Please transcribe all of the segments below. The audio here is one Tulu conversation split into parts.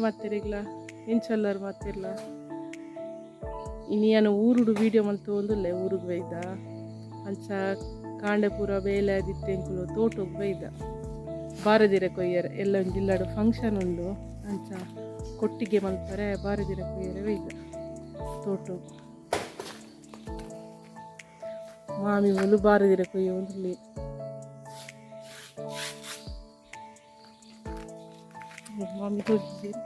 ಮಾತೆರೆಗ್ಲ ಎಂಚೊಲ್ಲರ್ ಮಾತೆರ್ಲ. ಇನಿ ಯಾನ್ ಊರುಡು ವೀಡಿಯೋ ಮಲ್ತೊಂದುಲ್ಲೆ ಊರುಗ್ ಬೈದ. ಅಂಚ ಕಾಂಡೆ ಪೂರ ಬೇಲೆ ಆದಿತ್ತೆ ಎಂಕುಲು ತೋಟೊಗು ಬೈದ. ಬಾರದಿರೆ ಕೊಯ್ಯರೆ ಎಲ್ಲ ಒಂಜಿ ಇಲ್ಲಡ್ ಫಂಕ್ಷನ್ ಉಂಡು. ಅಂಚ ಕೊಟ್ಟಿಗೆ ಮಲ್ಪರೆ ಬಾರದಿರೆ ಕೊಯ್ಯರೆ ಬೈದ ತೋಟೊಗು. ಮಾಮಿ ಮೂಲು ಬಾರದಿರೆ ಕೊಯ್ಯೊಂದುಲ್ಲೆರ್. ಮಾಮಿ ತೋಜಿಜೆರ್.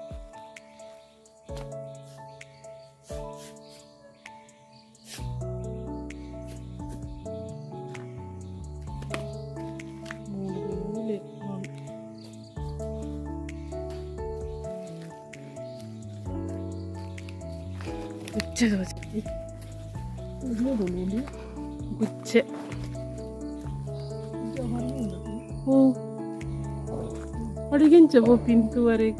ಮೂಲು ಉಲ್ಲೆರ್ ಮಾಮಿ. ಗುಚ್ಚೆ ತೋಜಿ. ಗುಚ್ಚೆ. ಓ ಅಡಿಗೆಂಚ ಪೋಪಿನ್ ತೂವರೆಗ್.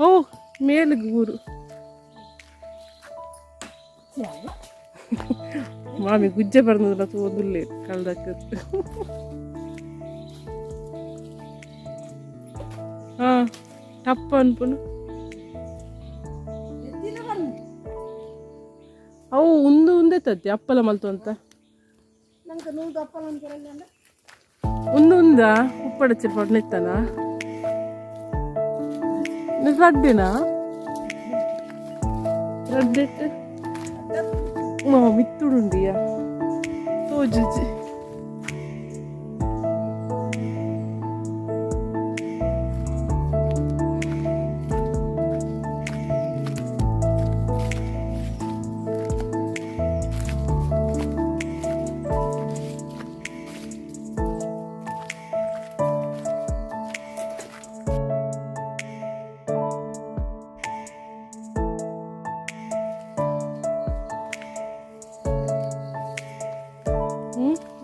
ಓ ಮೇಲ್ಗ್ ಊರು. ಮಾಮಿ ಗುಜ್ಜೆ ಬರ್ನದಲ ತೂವೊಂದುಲ್ಲೆರ್ ಕಲ್ದಕ್ಕದ್. ಹಾ ಟಪ್ಪ ಅನ್ಪುನು. ಅವು ಉಂದು ಉಂದೇ ತತ್ತಿ ಅಪ್ಪಲ ಮಲ್ತೊಂತ. ಉಂದು ಉಂದ ಉಪ್ಪಡಚ್ಚಿರ್ ಪಡ್ನೆತ್ತನ ರಡ್ಡಿನ ರಡ್ಡೆಟ್ ಮಿತ್ತುಡುಂಡಿಯ ತೋಜುಜಿ.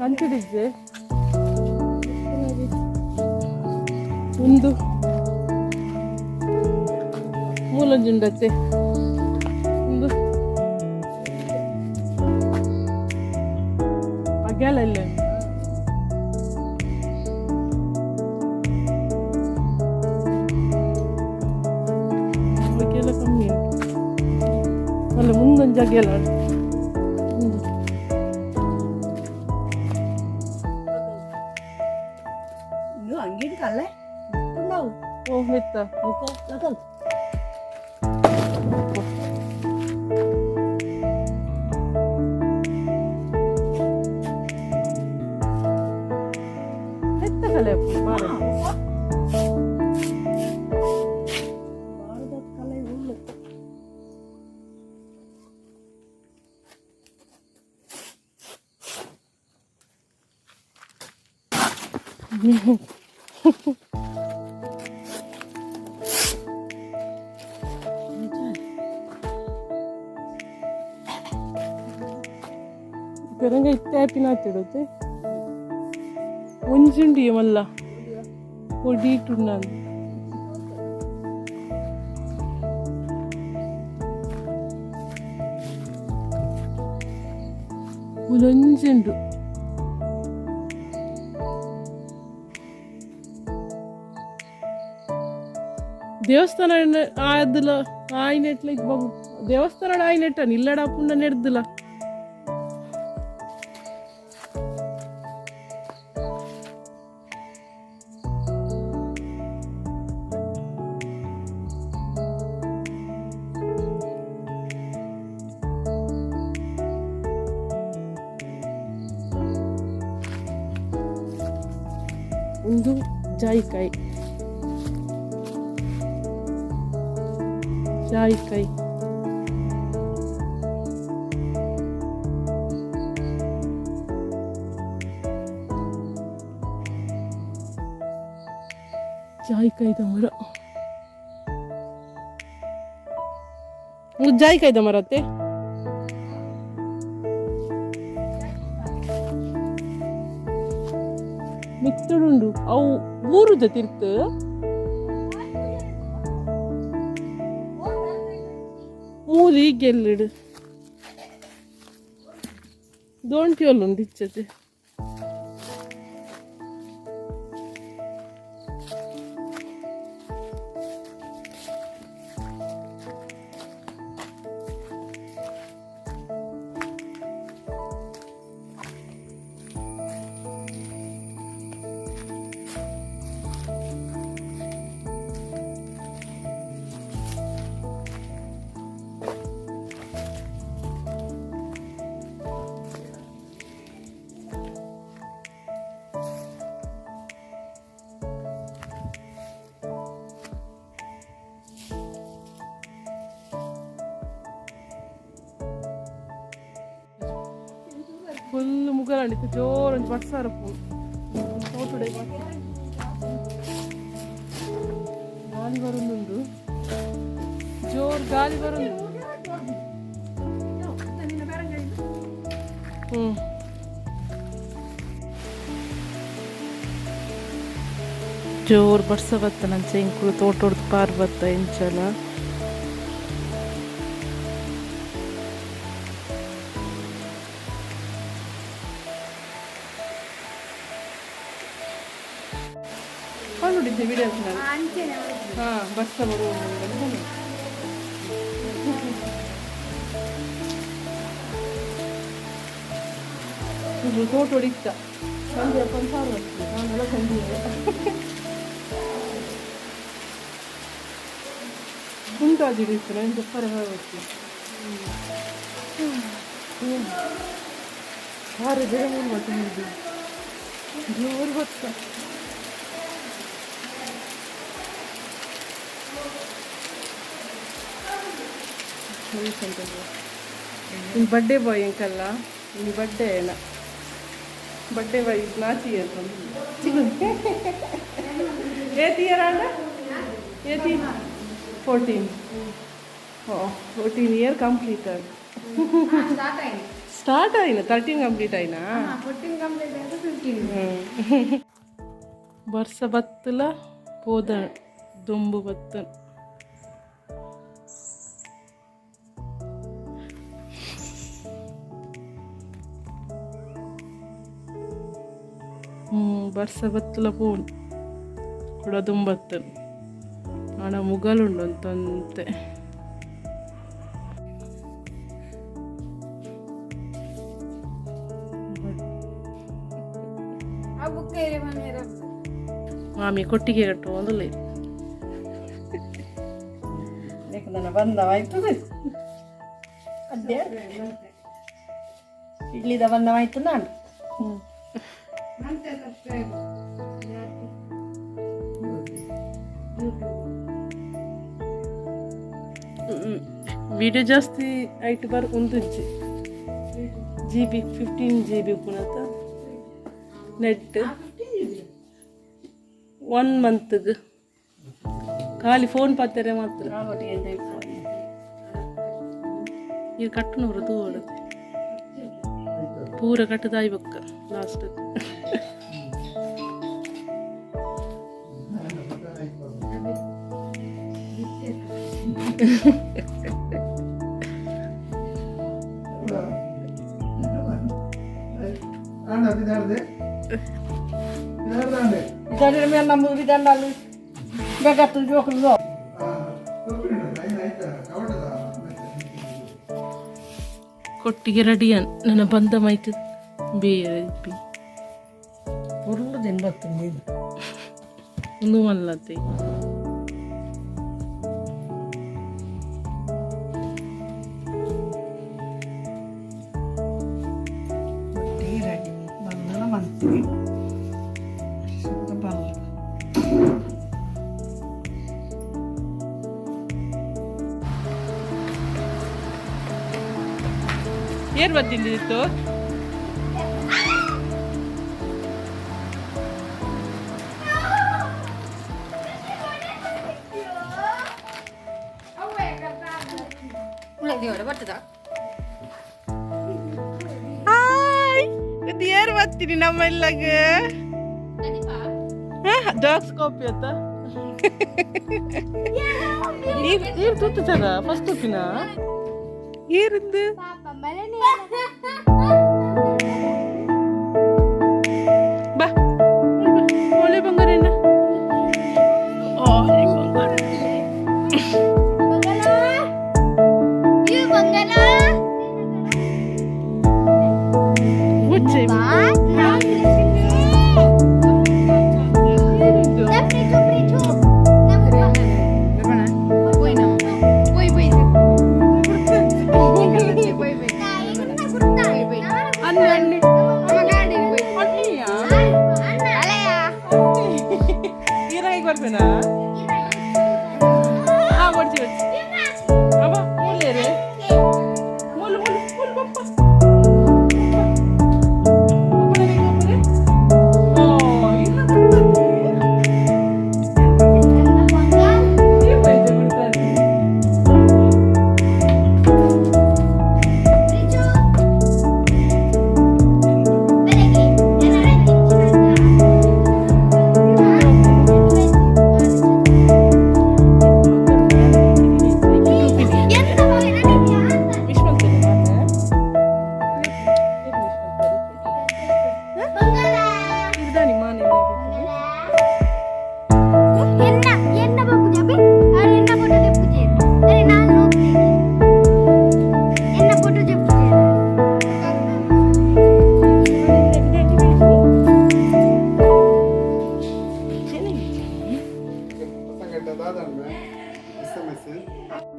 ಅಂಚಿಡಿಜ್ಜೆ ಉಂದು ಮೂಲೊಂಜಿ ಉಂಡತ್ತೆ ಉಂದು ಅಗ್ಯಾಲ ಇಲ್ಲ. ಅಗ್ಯಾಲ ಕಮ್ಮಿ ಉಂಟು ಅಲ್ಲ, ಮುಂದೊಂಜಿ ಅಗ್ಯಾಲ ಉಂಟು. ಉಂದು ಇದು ಅಂಗಿನ ಕಲ್ಲೆ ഉണ്ടാവും. ಓ ಮೆತ್ತ. നോക്കോ നോക്കോ. ಮೆತ್ತ ಕಲೆ ಬಾರೆ. ಭಾರತದ ಕಲೆ ಉಳ್ಳು. ಪೆರಂಗ ಇತ್ತೆ ಆಪಿನ ಆತಿಡುತ್ತೆ ಒಂಜುಂಡಿ ಮಲ್ಲ ಕೊಡೀಟುಂಡಂದು. ಮೂಲೊಂಜುಂಡು. ದೇವಸ್ಥಾನ ಆದುಲ ಆಯ್ನೆಟ್ಲ ದೇವಸ್ಥಾನ ಆಯ್ನೆಟ್ಟ ನಿಲ್ಲಡ ಪುಂಡ ನೆಡ್ದುಲ. ಉಂದು ಜಾಯಿಕಾಯಿ, ಜಾಯಿಕಾಯಿ. ಜಾಯಿಕಾಯಿದ ಮರ. ಉಂದು ಜಾಯಿಕಾಯಿದ ಮರ ಅತ್ತೆ. ಮಿತ್ತುಡುಂಡು ಅವು ಊರುದ ತಿರ್ತು. ಮೂಲು ಗೆಲ್ಲಿಡು ದೋಂಟಿ ಉಂಡು ಇಚ್ಚತೆ. ಫುಲ್ ಮುಗಲಾಂಡಿತ್ತು ಜೋರು ಒಂಜಿ ಬರ್ಸಾರ ತೋಟುಡೆ. ಗಾಳಿ ಬರುಂದುಂಡು, ಜೋರು ಗಾಳಿ ಬರುಂದು. ಜೋರು ಬರ್ಸ ಬತ್ತ ನಂಚ ಇಂಕುಲು ತೋಟೊಡ್ದು ಪಾರ್ ಬತ್ತ ಇಂಚಲ. ನೋಡಿದ್ದೆ ವಿಡಿಯೋ ನಾನು. ಹಾ, ಬರ್ಸ ಬರುವ. ತೋಟೊಡಿತ್ತ ಸಂಜೆ ಪಂಚಾರ ನಾನೆಲ್ಲ ಸಂಜೆ ಕುಂಟಾಜಿಡಿತ್ತು. ನಾನು ಜಪ್ಪರೆ ಹೋಗ್ತಿ ಬಾರಿ ಬೇಗ ಮೂರು ಮತ್ತೆ ಜೋರು ಗೊತ್ತ. ಇನ್ನು ಬರ್ಡೇ ಬಾಯ್ ಅಂಕಲ್ಲ, ಇನ್ನು ಬರ್ಡೇ ಏನ ಬರ್ಡೇ ಬಾಯ್ ನಾಚಿ ಅಂತ ಏತ್ ಇಯರ್ ಅಣ್ಣ? ಏತಿ? 14. ಓ, 14 ಇಯರ್ ಕಂಪ್ಲೀಟ್ ಆಗಿ ಸ್ಟಾರ್ಟ್ ಆಯ್ನ? 13 ಕಂಪ್ಲೀಟ್ ಆಯ್ನಾ? ಬರ್ಸ ಬತ್ತಲ ಪೋದ ದುಂಬು ಬತ್ತ. ಬರ್ಸ ಬತ್ತಲ ಪೋನ್ ಕುಡ ದುಂಬತ್ತು ಆಣ ಮುಗಲುಂಡು ಅಂತಂತೆ. ಮಾಮಿ ಕೊಟ್ಟಿಗೆ ಕಟ್ಟು ಒಂದುಲ್ಲ. ನನ್ನ ಬಂದವಾಯ್ತದೆ ಅದೇ ಇಡ್ಲಿದ ಬಂದವಾಯ್ತು ನಾನು. ವಿಡಿಯೋ ಜಾಸ್ತಿ ಐಟ್ ಬಾರ್ ಉಂದುಜ್ಜಿ. GB, 15 GB ಉಪ್ಪುನತ ನೆಟ್ ಒನ್ ಮಂತ್ಗೆ. ಖಾಲಿ ಫೋನ್ ಪಾತೆರೆ ಮಾತ್ರ. ಈ ಕಟ್ಟುನವರು ತೂವಡು ಪೂರ ಕಟ್ಟದಾಯಿ ಬೊಕ್ಕ ಲಾಸ್ಟ್. ಇದಾದ್ರೆ ಮೇಲೆ ನಮ್ಮ ಊರಿದಂಡಲ್ಲಿ ಬೇಕಾಗ್ತದೆ ಜೋಕುಲು. ಕೊಟ್ಟಿಗೆ ರೆಡಿ. ನನ್ನ ಬಂದ ಮೈತ್ ಬೇರೆ ಬಿ. ಪುರ್ಲು ತಿನ್ಬತ್ತುಂಡು ಇದು. ಒಂದು ಮಲ್ಲತ್ತೆ. ಒಟ್ಟಿಗೆ ರೆಡಿ ಬಂದನ ಮಂತ್ರಿ ಬಲ್ಲ. ಏನ್ ಬತ್ತಿಂದಿತ್ತು? ಹಾಯ್, ಇದು ಏರ್ ಬರ್ತೀನಿ ನಮ್ಮೆಲ್ಲಗೆ. ಡಾಗ್ಸ್ ಕಾಪಿ ಅಂತ ನೀರು ನೀರು ತೂತು ಫಸ್ಟ್ ತೂಪಿನ ಏರಿಂದು. ಬಾ ಒಳ್ಳೆ ಬಂಗಾರ. ಓ ಬಂಗಾರ. ಹುಚ್ಚೆ. ಏನಿದು? ಅಣ್ಣಿ ಅಣ್ಣಿ ಅಣ್ಣಿಯಾ? ಈರಾಗಿ ಬರ್ಬೇನಾ? ಹಾ, ಕೊಡ್ತೀವಿ.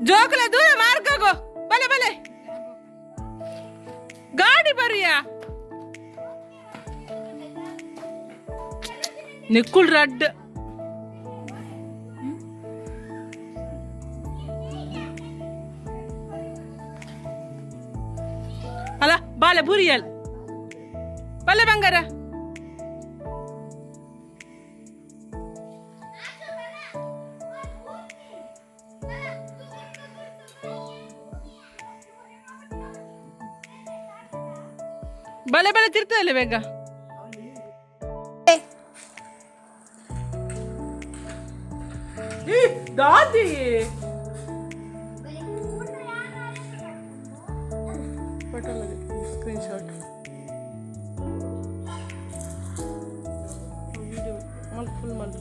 ಜೋಕುಲ ದೂರ ಮಾರ್ಗಗೋ ಬಲೆ ಬಲೆ ಗಾಡಿ ಬರಿಯಾ ನಿಕ್ಕುಲ್ ರಡ್ಡ್ ಅಲ್ಲ ಬಾಲೆ ಬುರಿಯಲ್ ಬಲೆ ಬಂಗಾರ ಬಲೆ ಬಲೆ ತಿರ್ತದಲ್ಲ ಬೇಗ ದಾದಿ ಸ್ಕ್ರೀನ್ ಶಾಟ್ ವಿಡಿಯೋ ಮಲ್ ಫುಲ್ ಮಲ್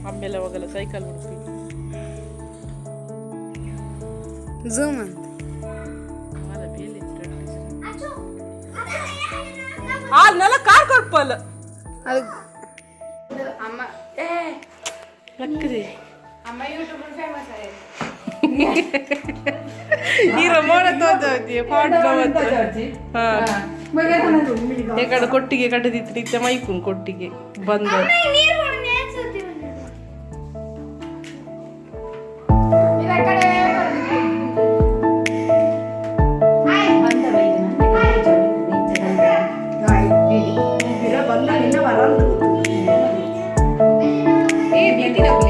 ಆಮೇಲೆ ಅವಾಗೆಲ್ಲ ಸೈಕಲ್ ಹುಡುಕಿ ಝೂಮ್ ಅಂತ ಹಾಲ್ನೆಲ್ಲ ಕಾರ್ ಕೊಡ್ಪಲ್ಲ ಅದು ಲಕ್ಕದಿ ಈ ರಮೋಣ ತೋಜಿ ಪಾಟ್ ಎಕಡೆ ಕೊಟ್ಟಿಗೆ ಕಟ್ಟದಿತ್ತು ನಿತ್ಯ ಮೈಪುನ್ ಕೊಟ್ಟಿಗೆ ಬಂದ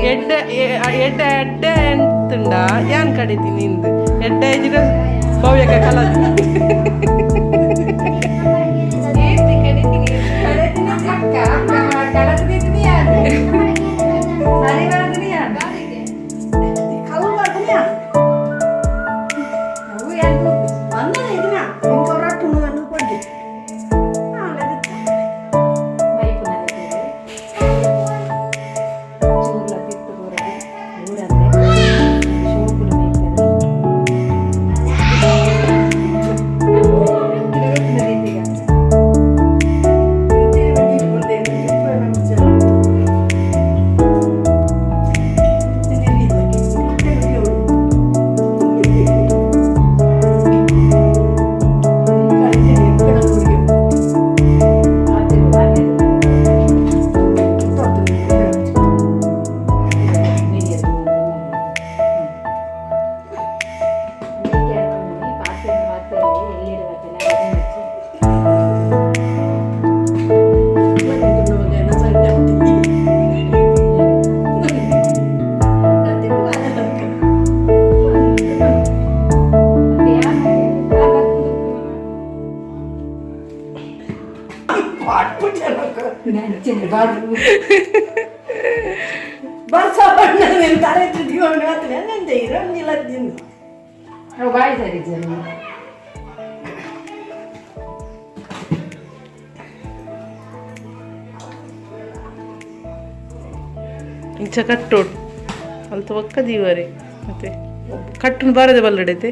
ಎಡ್ಡೆ ಎಡ್ಡೆ ಎಡ್ಡೆ ಎಂತುಂಡ ಯಾನ್ ಕಡಿತಿ ನಿಂದು ಎಡ್ಡೆ ಇದ್ರೆ ಭವ್ಯಕ ಕಲ ಇಂಚ ಕಟ್ಟೋಡು ಅಲ್ತ ಒಕ್ಕ ದೀವರೆ ಮತ್ತೆ ಕಟ್ಟುನು ಬಾರದೆ ಬಲ್ಲಡೈತೆ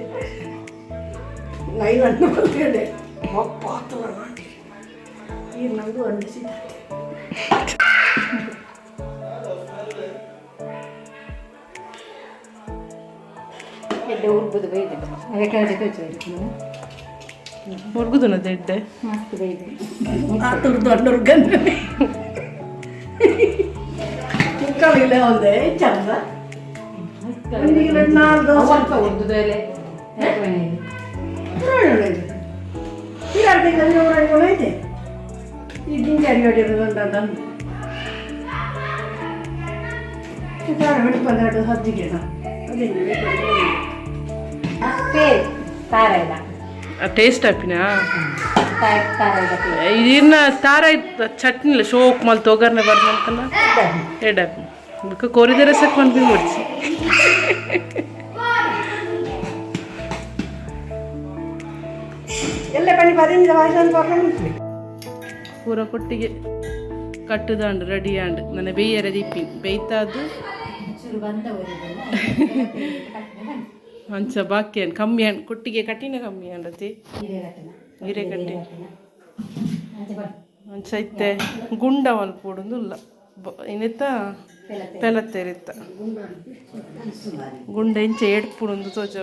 ಮುರ್ಗುದುನದ ಎಡ್ಡೆ ಟೇಸ್ಟ್ ಆಪಿನ ಇನ್ನ ತಾರ ಚಟ್ನಿ ಶೋಕ್ ಮಲ್ ತೋಗರ್ನೆ ಬರ್ಮಂತನ ಎಡ್ಡೆ ಬುಕ್ಕ ಕೋರಿದರೆ ಸಕ್ ಮನ್ಪಿ ಮುಡ್ಸಿ ಪೂರ ಕೊಟ್ಟಿಗೆ ಕಟ್ಟುದಾಂಡು ರೆಡಿ ಆಂಡ್ ನನ್ನ ಬೇಯರ ದೀಪಿ ಬೇಯ್ತಾದು ಅಂಚ ಬಾಕಿ ಅನ್ ಕಮ್ಮಿ ಅನ್ ಕೊಟ್ಟಿಗೆ ಕಟ್ಟಿನ ಕಮ್ಮಿ ಅಂಡತಿ ಹಿರೇಕಟ್ಟಿ ಅಂಚ ಇತ್ತೆ ಗುಂಡ ಮಲ್ಪೊಡುಂದುಲ್ಲ ಇನ್ನೆತ್ತ ಪೆಲತ್ತೇರಿತ್ತ ಗುಂಡ ಇಂಚ ಏಡ್ಪುಣೊಂದು ತೋಜ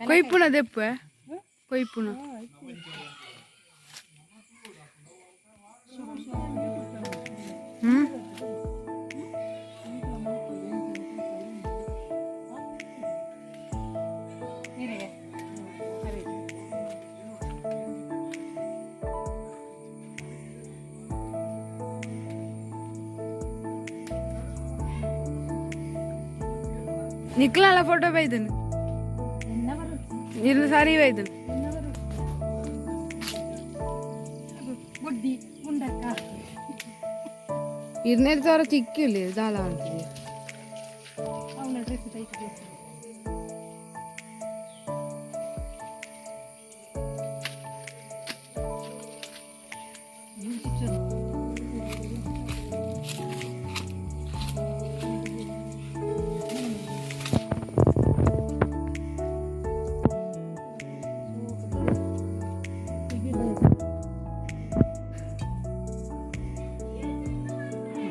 ಕೊಯ್ಪುಣ ದೆಪ್ಪು ಕೊಯ್ಪುಣ ನಿಕ್ಲಲ್ಲ ಫೋಟೋ ಬೈದನು ಇರ್ನ ಸಾರಿ ಬೈದನು ಇರ್ನೇರ್ ತೋರ ಚಿಕ್ಕಿಲ್ಲ ದಾಲ ಅಂತಿದೆ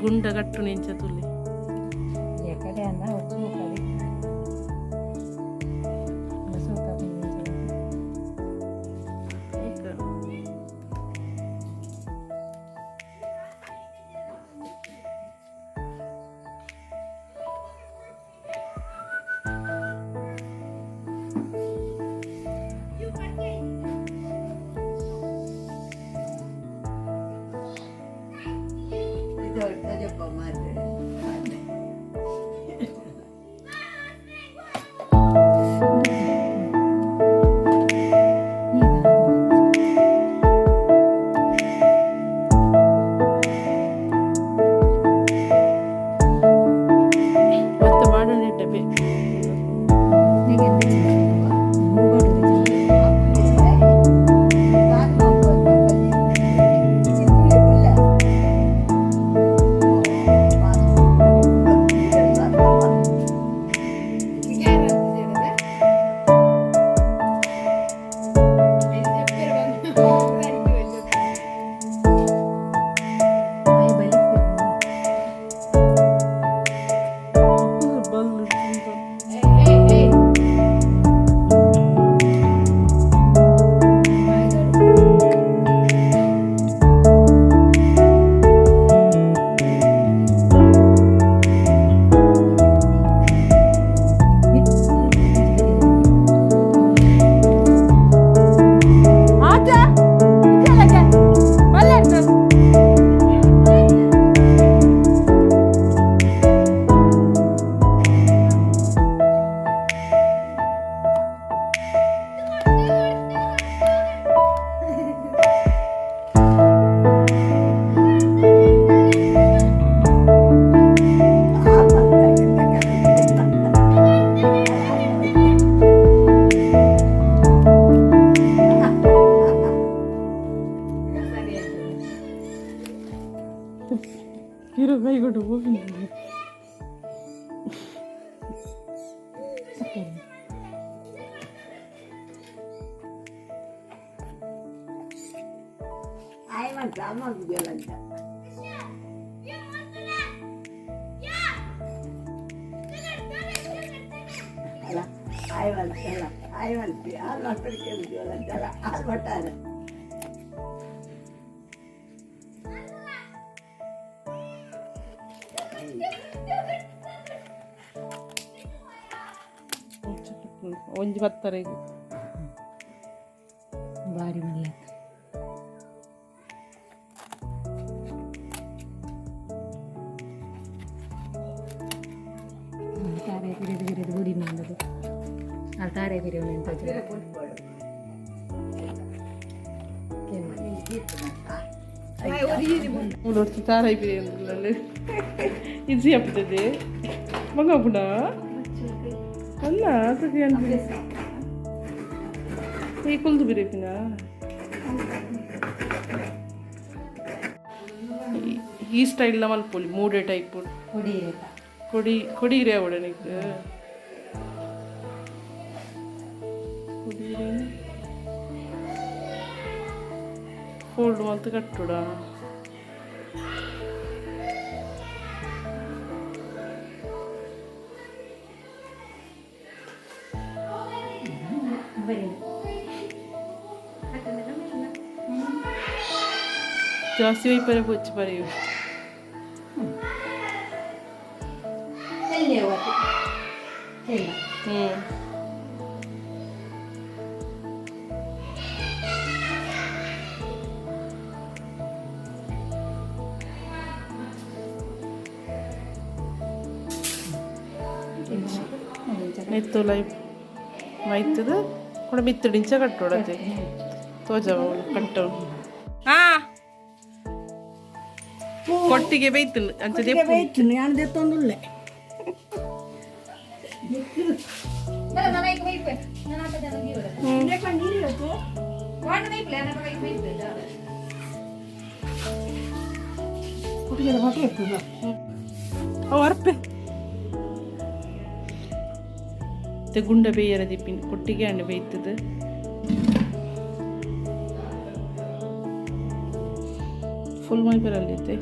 ಗುಂಡಗಟ್ಟು ನಿಂಚ ತುಲಿ ಎಕಡೆ ಅನ್ನ ಸೂಕರಿ ಮತ್ತೆ ಮಾಡೋಣ ಇಟ್ಟೆ ಬಲ್ಲು ಇರು ಕೈಗೊಟ್ಟು ಹೋಗಿ ಒಂಜಿ ಬತ್ತಾರೆ ಬಾರಿ ಮಲ್ಲ ತಾರೆ ಪಿರಿದು ಪಿರಿದು ಗುಡಿ ಮಾಡೋದು ಅಲ್ಲಿ ತಾರೆ ಪಿರಿ ಎಂತ ಮೂರು ತಾರೈ ಬಿರಿಯಾನಿ ಈಸಿ ಆಗ್ತದೆ ಮಗ ಪುಣ ಅಲ್ಲ ಅದಕ್ಕೆ ಈ ಕುಲ್ದು ಬಿರಿಪಿನ ಈ ಸ್ಟೈಲ್ನ ಮಲ್ಪೊಲಿ ಮೂಡೆ ಟೈಪ್ ಕೊಡಿ ಕೊಡಿ ಕೊಡಿರೆ ಅವಡನಿಗೆ ಫೋಲ್ಡ್ ಮಲ್ತು ಕಟ್ಟುಡ ಜಾಸ್ತಿ ವೈಪರೆ ಬೊಚ್ಚು ಬರೆಯು ನೆತ್ತೊಲ ಮೈತದ ಕೂಡ ಮಿತ್ತಡಿಂಚ ಕಟ್ಟೋಡತೆ ತೋಜ ಕಟ್ಟೋ ಹಾ ಕೊಟ್ಟಿಗೆ ಬೇಯ್ತು ಅಂಚ ಬೇಯ್ತು ನಾನು ದೆತ್ತೊಂದುಳ್ಳೆ ಅರ್ಪೆ ಗುಂಡ ಬೇಯರ ದಿಪ್ಪಿನ ಕೊಟ್ಟಿಗೆ ಹಣ್ಣು ಬೇಯ್ತದೆ ಫುಲ್ ಮೈ ಬರಲ್ಲೈತೆ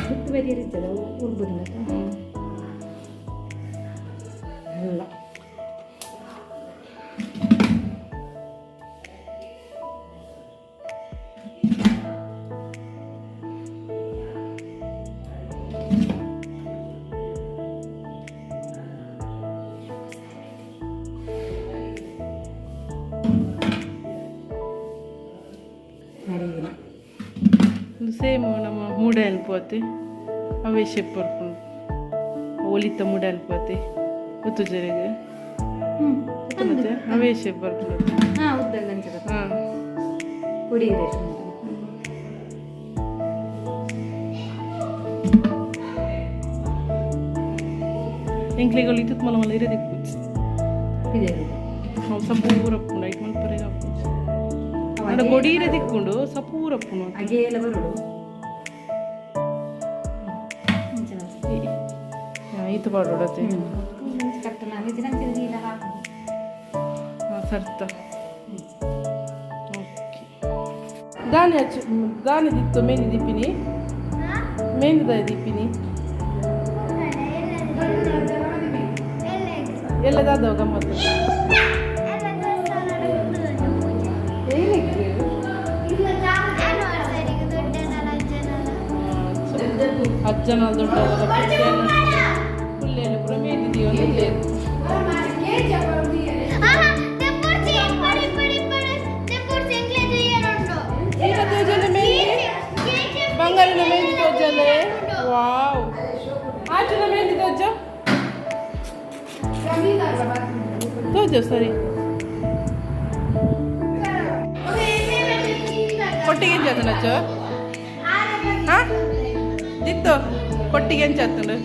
ಸುಟ್ಟು ಬರಿ ಇರ್ತದೆ ಉರ್ಬುದು ಅಲ್ಲ ಸೇಮ್ ನಮ್ಮ ಮೂಡೆ ಅನ್ಪೋತೆ ಅವೇ ಶೇಪ್ ಬರ್ಕೊಂಡು ಒಲಿತ ಮೂಡೆ ಅನ್ಪೋತೆ ಗೊತ್ತು ಜರಿಗೆ ಮತ್ತೆ ಅವೇ ಶೇಪ್ ಬರ್ಕೊಂಡು ಹಾಂ ಉದ್ದಂಗೆ ಅನ್ಸದ ಹಾಂ ಪುಡಿ ರೇಟ್ ಎಂಕ್ಲೆಗಳು ಇತ್ತು ಮಲ ಮಲ ಇರೋದಿಕ್ಕು ಇದೆ ಅವು ಸಪೂರಪ್ಪುಂಡು ಐಟ್ ಮಲ್ಪರೆ ಆಪುಜಿ ಅಂಡ ಕೊಡಿ ಇರೋದಿಕ್ಕುಂಡು ಸಪೂರಪ್ಪುಂಡು ಅಗೆ ಎಲ್ಲ ಬರೋಡು ಈತು ಪಾಡೋಡತೆ ಕರೆಕ್ಟ್ ನಾನು ಇದು ನೀಲ ಹಾಕು ಹಾಂ ಸರ್ತ ಓಕೆ ದಾನಿ ಅಚ್ಚು ದಾನಿ ದಿತ್ತು ಮೇನಿ ದಿಪ್ಪಿನಿ ಮೇನಿದ ದಿಪ್ಪಿನಿ ಎಲ್ಲ ದಾದವ ಗಮ್ಮತ್ತು ಏನಕ್ಕೆ ಅಜ್ಜನ ದೊಡ್ಡ ಪುಲ್ಲೇನು ಪೂರ ಮೇನಿದೀವಿ ಒಂದು ಬಂಗಾರಿನ ಮೆಹಂದಿ ತೋಜಲೆ ವಾವ್ ಆಚುನ ಮೆಹಂದಿ ತೋಜ ತೋಜ ಸರಿ ಕೊಟ್ಟಿಗೆ ಎಂಚ ಅಚ್ಚು ಹಾ ದಿತ್ತು ಕೊಟ್ಟಿಗೆ ಎಂಚ ಆತುಂಡು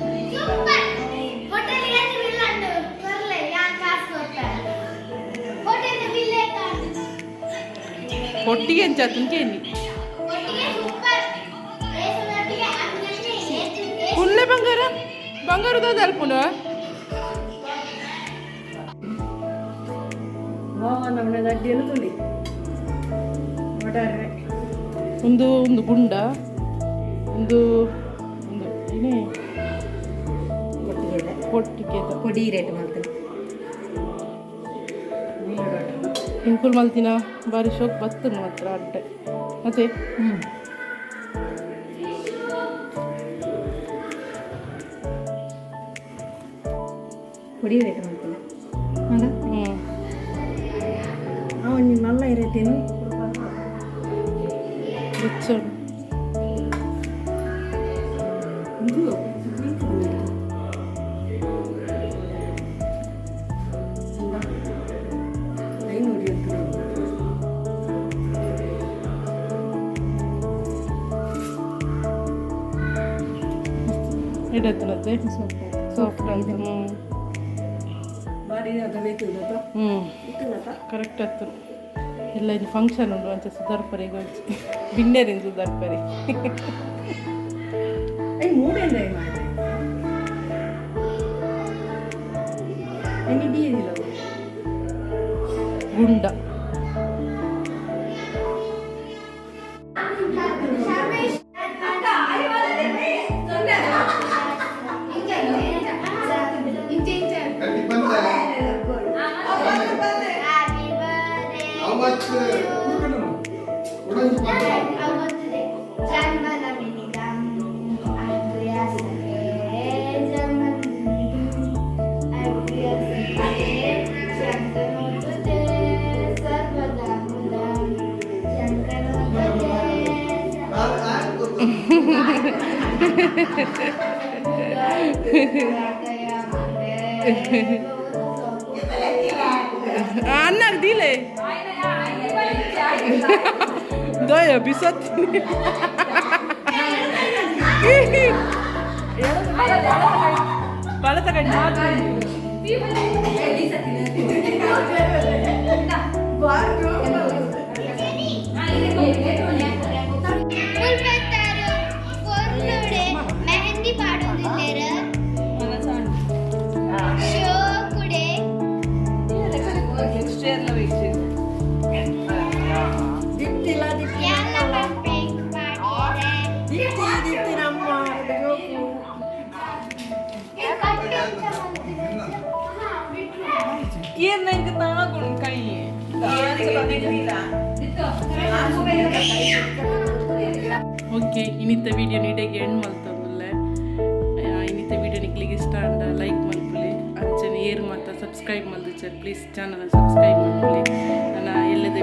ಕೊಟ್ಟಿಗೆ ಎಂಚ ಆತುಂಡು ಕೇನಿ ಕುಲ್ಲೆ ಬಂಗಾರ ಬಂಗಾರದ ಅಲ್ಪುಂಡು ನಮ್ಮನೆ ತುಳಿ ಒಡಾರೆ ಒಂದು ಒಂದು ಗುಂಡ ಒಂದು ಒಂದು ಏನೇ ಕೊಟ್ಟಿಗೆ ಕೊಟ್ಟಿಗೆ ಪುಡಿ ರೇಟ್ ಮಾಡ್ತೇನೆ ಇಂಕುಲ್ ಮಲ್ತಿನ ಬಾರಿ ಶೋಕ್ ಬತ್ತು ಮಾತ್ರ ಅಡ್ಡೆ ಮತ್ತೆ ಹ್ಞೂ ಪುಡಿ ರೇಟ್ ಮಾಡ್ತೀನಿ ಹೌದಾ ಹ್ಞೂ ಅವನು ಮಲ್ಲ ಇರತ್ತೇನು ಬಚ್ಚ ಇಡತ್ತನತ್ತೆ ಸಾಫ್ಟ್ ಆಯ್ತು ಹ್ಞೂ ಬಾರಿ ಹ್ಞೂ ಕರೆಕ್ಟ್ ಆಯ್ತು ಎಲ್ಲ ಇಲ್ಲಿ ಫಂಕ್ಷನ್ ಉಂಟು ಅಂಚೆ ಸುಧಾರ್ಪರಿಗೆ ಹೋಗಿ ಬಿನ್ನೇರಿನ ಸುಧಾರ್ಪರಿ ಗುಂಡ ಅನ್ನಾಗ ದೀಲೆ ದಯ ಬಿಸತ್ತೀನಿ. ಬಲತ ಕೈ. ಮೆಹಂದಿ ಪಾಡೋದಿಲ್ಲೇರ ಶೋಕುಡೆ. ಎಲ್ಲ ಪಂಪೆಂಗ್ ಪಾಡಿಯರೆ. ಓಕೆ, ಇನ್ನಿತ್ತ ವಿಡಿಯೋ ನೀಟಾಗಿ ಎಂಡ್ ಮಲ್ತೊಂದುಲ್ಲೆ. ಇನ್ನಿತ್ತ ವಿಡಿಯೋ ನಿಕ್ಲಿಗೆ ಇಷ್ಟ ಅಂಡ ಲೈಕ್ ಮಲ್ಪುಲೆ. ಅಂಚನೆ ಏರ್ ಮಾತ ಸಬ್ಸ್ಕ್ರೈಬ್ ಮಲ್ದಿಚ್ಚರ್, ಪ್ಲೀಸ್ ಚಾನಲ್ ಸಬ್ಸ್ಕ್ರೈಬ್ ಮಲ್ಪುಲೆ. ನನ್ನ ಎಲ್ಲದ.